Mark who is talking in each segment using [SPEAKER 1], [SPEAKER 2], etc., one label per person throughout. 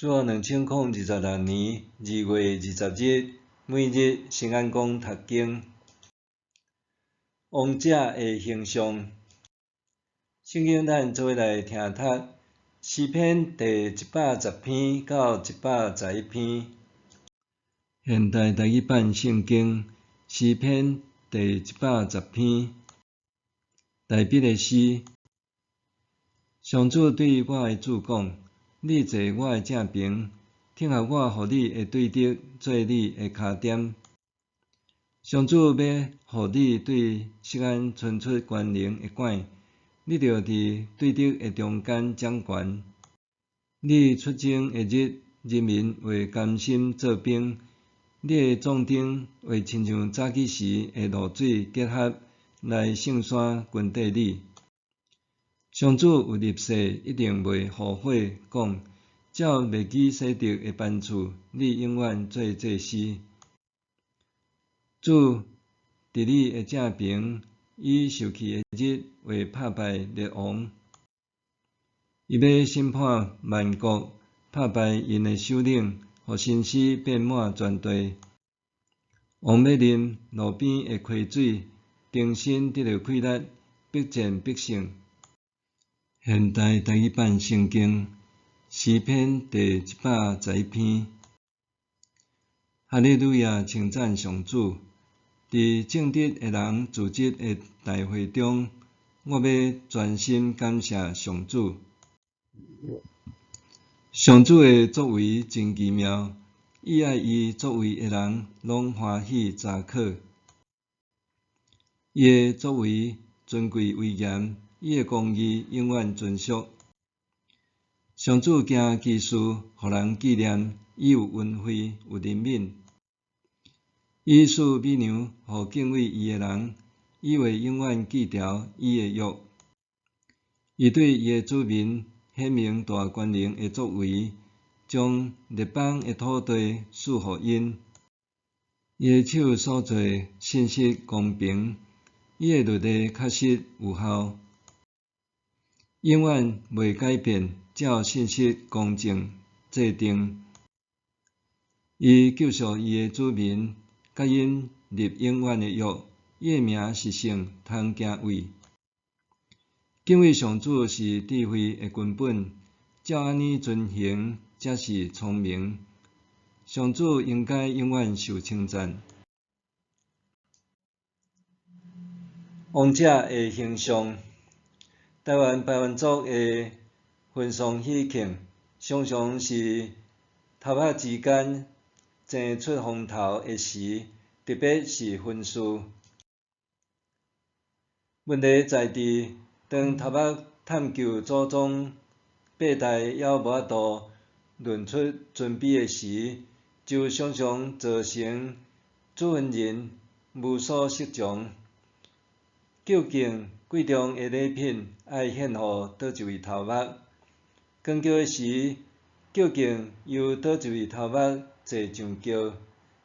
[SPEAKER 1] 主後2026年2月20日，每日新安講讀經。王者的形象。聖經咱做伙來聽讀詩篇第110篇到111篇。現代台語版聖經詩篇第110篇，大衛的詩。上主對我的主講：你坐我的正爿，等候我予你的對敵做你的跤點。上主欲予你對錫安伸出權能的拐，你著佇對敵的中間掌權。你出征的日，人民會甘心做兵；你的壯丁會親像早起時的露水結合來聖山跟綴你。上主有立誓，一定袂後悔，講：照麥基洗德的班次，你永遠做祭司。主佇你的正爿，以受氣的日會拍敗列王。伊欲審判萬國，拍敗𪜶的首領，予神師遍滿全地。王欲啉路邊的溪水，重新得著氣力，必戰必勝。現代台語版聖經詩篇第111篇。哈利路亞，稱讚上主！佇正直的人組織的大會中，我欲專心感謝上主。上主的作為真奇妙，喜愛伊作為的人攏歡喜查考。伊的作為尊貴威嚴，伊的公義永遠存續。上主行奇事，予人紀念，伊有恩惠，有憐憫。伊賜美糧予敬畏伊的人，伊會永遠記牢伊的約。伊對伊的子民顯明大權能的作為，將列邦的土地賜予𪜶。伊的手所做信實公平，伊的律例確實有效，永遠袂改變，照信實公正制定。伊救贖伊的子民，佮𪜶立永遠的約。伊的名是聖，通敬畏。敬畏上主是智慧的根本，照按呢遵行才是聰明。上主應該永遠受稱讚。王者的形象，台灣排灣族的婚喪喜慶，常常是頭目之間爭出風頭的時，特別是婚事。問題在佇當頭目探究祖宗八代猶無法度論出尊卑的時，就常常造成主婚人無所適從。究竟貴重的禮品愛獻予佗一位頭目？扛轎的時，究竟由佗一位頭目坐上轎？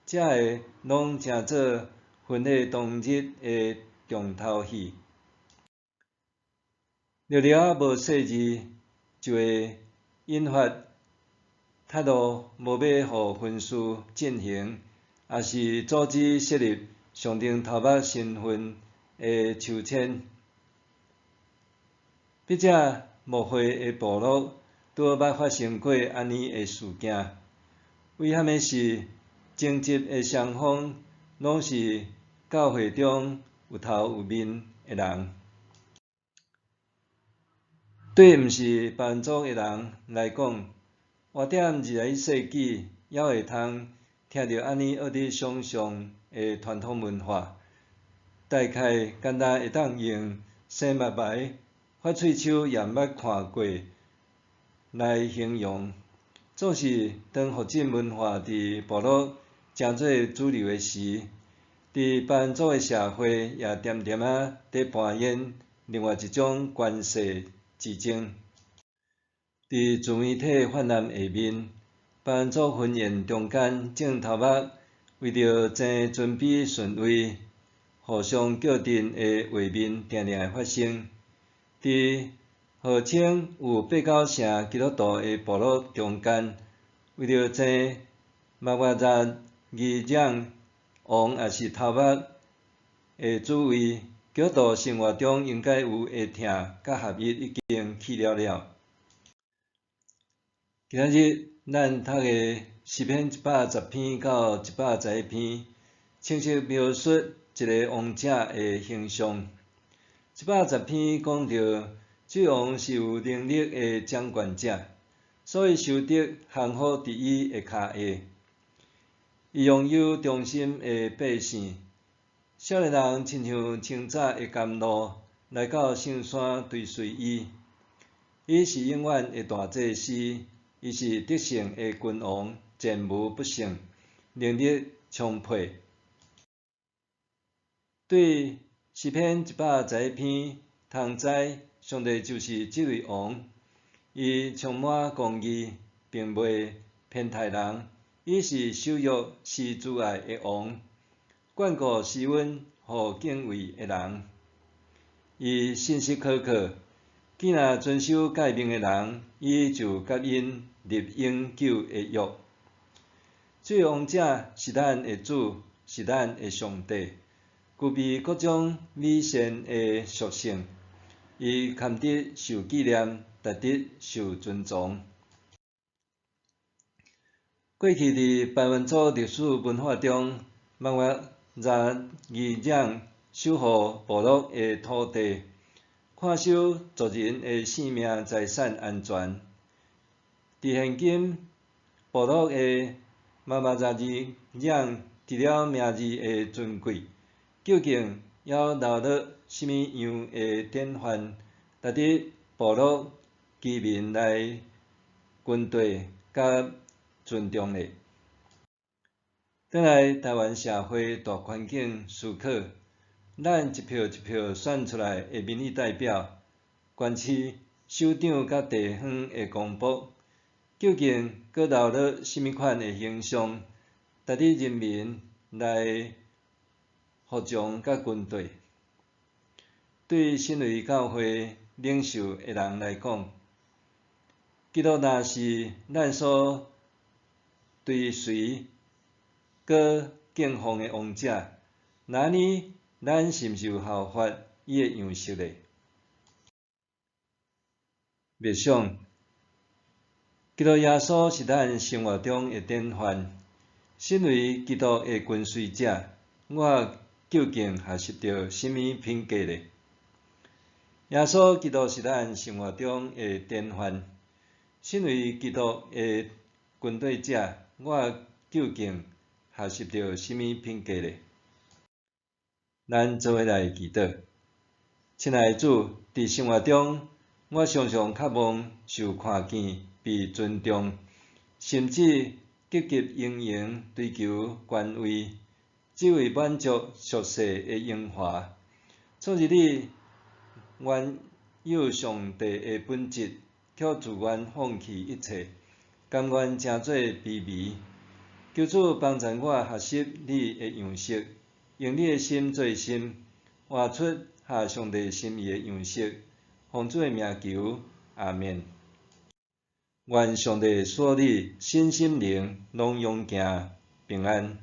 [SPEAKER 1] 這个攏成做婚禮當日的重頭戲。略略仔無細膩，就會引發態度無欲予婚事進行，抑是阻止設立上等頭目身份的抽籤。筆者牧會的部落拄好捌發生過按呢的事件。遺憾的是，爭執的雙方攏是教會中有頭有面的人。對毋是排灣族的人來講，活佇21世紀，猶會通聽著按呢惡佇想像的傳統文化，大概干焦會當用生目眉、發喙鬚也毋捌看過來形容。總是當復振文化佇部落成做主流的時，佇排灣族的社會也恬恬仔佇扮演另外一種權勢之爭。佇自媒體泛濫下面，排灣族婚宴中間眾頭目為著爭尊卑順位，互相叫陣的畫面定定會發生。佇號稱有八九成基督徒的部落中間，為著爭瑪華札議長王抑是頭目的主位，基督徒生活中應該有的疼佮合一已經去了了。今仔日咱讀的詩篇110篇到111篇，清晰描述一个王者的形象。110篇講著，這王是有能力的掌權者，所以受得降服佇伊的跤下。伊擁有忠心的百姓，少年人親像清早的甘露，來到聖山追隨伊。伊是永遠的大祭司，伊是得勝的君王，戰無不勝，能力充沛。對詩篇111篇，通知上帝就是這位王，伊充滿公義，並袂偏待人。伊是守約施慈愛的王，眷顧施恩予敬畏的人。伊信實可靠，既若遵守誡命的人，伊就佮𪜶立永久的約。這位王者是咱的主，是咱的上帝，具備各種美善的屬性。伊堪得受紀念，值得受尊崇。過去佇排灣族歷史文化中，瑪華札議長守護部落的土地，看守族人的性命財產安全。佇現今部落的瑪華札議長，除了名字的尊貴，究竟猶留落啥物樣的典範，值得部落居民來跟綴佮尊重呢？轉來台灣社會大環境思考，咱一票一票選出來的民意代表，縣市首長佮地方的公僕，究竟閣留落啥物款的形象，值得人民來服從佮跟綴？對身為教會領袖的人來講，基督若是咱所追隨、閣敬奉的王者，那按呢，咱是毋是有效法伊的樣式呢？默想，基督耶穌是咱生活中的典範。身為基督的跟隨者，我究竟學習著啥物品格呢？耶穌基督是咱生活中的典範。身為基督的跟綴者，我究竟學習著啥物品格呢？咱做伙來祈禱。親愛的主，佇生活中，我常常渴望受看見、被尊重，甚至汲汲營營追求權位，只為滿足俗世的榮華。創日你原有上帝的本質，卻自願放棄一切，甘願成做卑微。求主幫助我學習你的樣式，用你的心做心，活出合上帝心意的樣式。奉主的名求，阿們。願上帝賜你身心靈攏勇健平安。